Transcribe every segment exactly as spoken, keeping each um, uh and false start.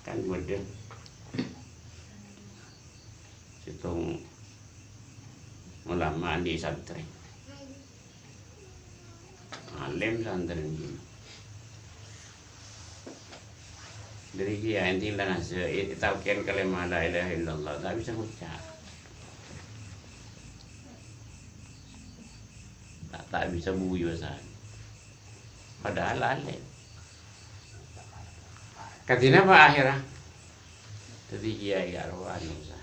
Kan bâdâ sèttong ulama andi' santrè. Alim santrè nèka. Dâri kèya ènting la nasa, è-, ètalkèn kalèma la ilaha illallah, ta' bisa ngoca'. Ta', ta' bisa buyu asal. Padahal alim. Kadhi napa akhirra? Dâddhi kèya karo anu, sa.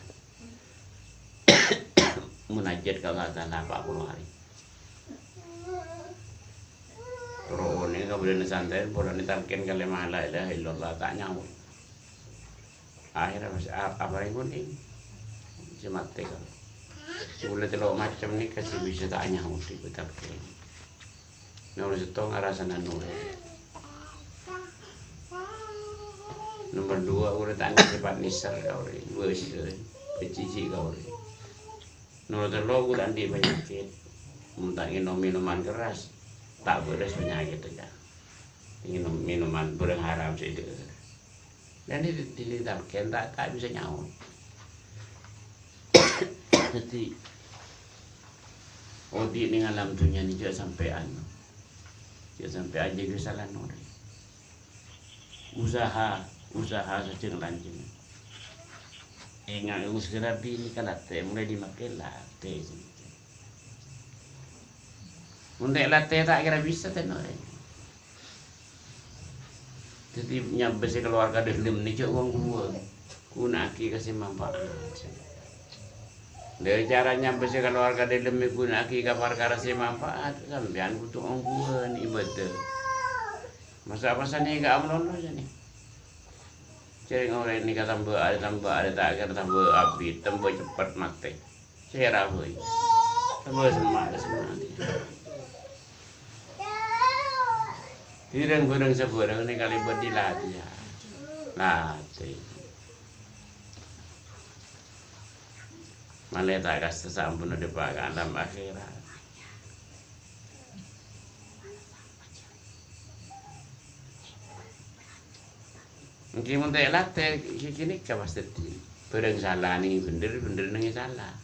Munajat ka Allah Ta'ala pa' polo arè. Terro onèng kabâdâ'ânna santrè, polana ètalkèn kalèma la ilaha illallah, ta' nyaot. Akhirra pas a-, apa rèng onèng? Sè matè kan. Sè bulâ tello' macem nèka sè bisa ta' nyaot ètalkèn. Nomor sèttong arasana noro'. Nomor dua, orèng ta' andi' sèpat nèser ka orèng, bâsa, bâjijhi' ka orèng. Nomor tello', orèng ta' andi' panyakèt. Mon ta' ngènom minuman keras, ta' bârâs panyakèt, ya. Ngènom minuman bârâng haram sè dâ'. Dan ini di, di, di, ta', ta' bisa nyaot. Dâddhi, odi' neng alam dhunnya nèka jhâ' sampèyan. Jhâ' sampèyan jâgâ sala orèng. Usaha, usaha sajâng lanjhâng. Enga' usaha binè ka latè, molaè dimmakkè latè. Mon ta' latè ta' kèra bisa ten orèng. Dâddhi nyabâ sè kalowar ka dâlem nèka jhâ' wong-wong. Ghuna'aghi ka sè manfaat. Dâri cara nyabâ sè kalowar ka dâlem ghuna'aghi ka parkara sè manfaat, sampèyan kodhu ongghuwân ibadah. Masa' pas sanèka amalon sanè. Jhâreng orèng nèka tambâ arè, tambâ arè, ta' kèra tambâ abit, tambâ ceppet matè. Sèra bhâi. Tambâ semma', semma'. Bhârâng-bhârâng sabhârâng nèng kalèbât di latè, ya. Latè. Malè ta' kassa sampon dâpa' ka alam akhèrat. Ènggi mon ta' latè, ghi-, ghânèka pas dâddhi. Bhârâng sala nèng bhendher, bhendher nèng sala.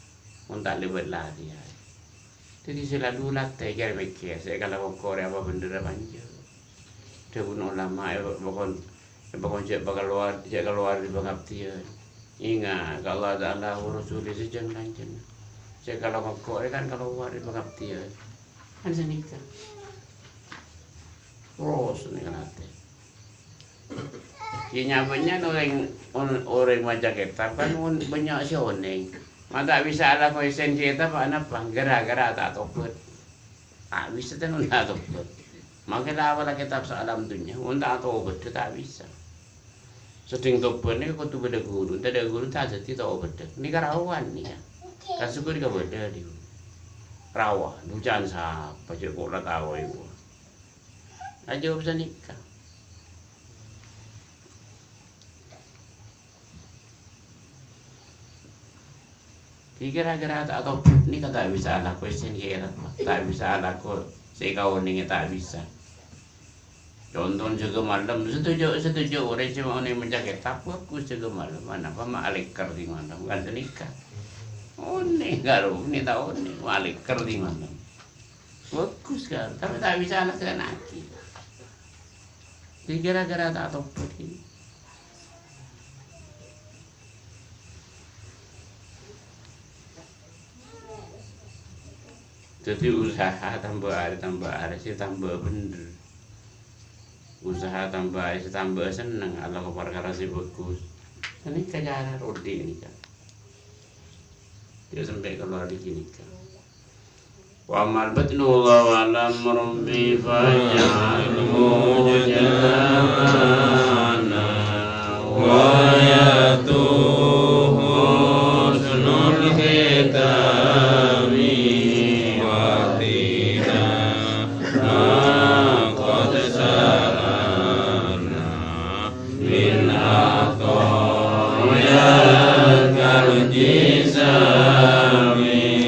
Mon ta' lèbât latè, ya. Dâddhi sè la du latè, kèr-mèkkèr, sè èkalako kor rèya apa bhendher apa enjâ'. Dhâbuna ulama, è, bâkon, è, bâkon jhâ' pakalowar, jhâ' kalowar dâri pangabdiyân. Ènga', ka Allah Ta'ala wa Rasulih sajâng lanjhângnga. Sè èkalako kor rèya kan kalowar dâri pangabdiyân. Kan sanèka. Terros nèng latè. Kèya bânnya' orèng, on-, orèng maca kètab kan on-, bânnya' sè onèng. Ma' ta' bisa alako èssèna kètab anapa? Gara-gara ta' tobhât. Ta' bisa ten on ta' tobhât. Mangkèn la apala kètab saalam dhunnya, on ta' tobhât ta' bisa. Sèddhing tobhât nèko kodhu bâdâ ghuru, tadâ' ghuru ta' dâddhi tobhât. Nèka rawan nèka. Kan sokor kabâdâ dhi. Rawan, bhuca'an sapa jhâ' kok la tao èko. Ajâwâb sanèka. Kèra-kèra ta' tobhât nèka ta' bisa alako èssèna kèra, ta' bisa alako sè èkaonèngè ta' bisa. Contona jâgâ malem, sètoju, sètoju orèng sè onèng maca kètab, bhâghus jâgâ malem, anapa ma' alèkèr dhi malem, kan sanèka. Onèng karo, nè ta' onèng, ma' alèkèr dhi malem. Bhâghus kan, tapè ta' bisa alaksana'aghi. Dhi gara-gara ta' tobhât ghi. Dâddhi usaha tambâ arè, tambâ arè, sè tambâ bhendher. Usaha tambâ arè, sè tambâ senneng, alako parkara sè bhâghus. Ghânèka cara odi' nèka. Jhâ' sampè' kalowar dâri ghânèka. Wa ammal batnu, wallahu a'lam, rabbi faj'alhu jannatan wa ya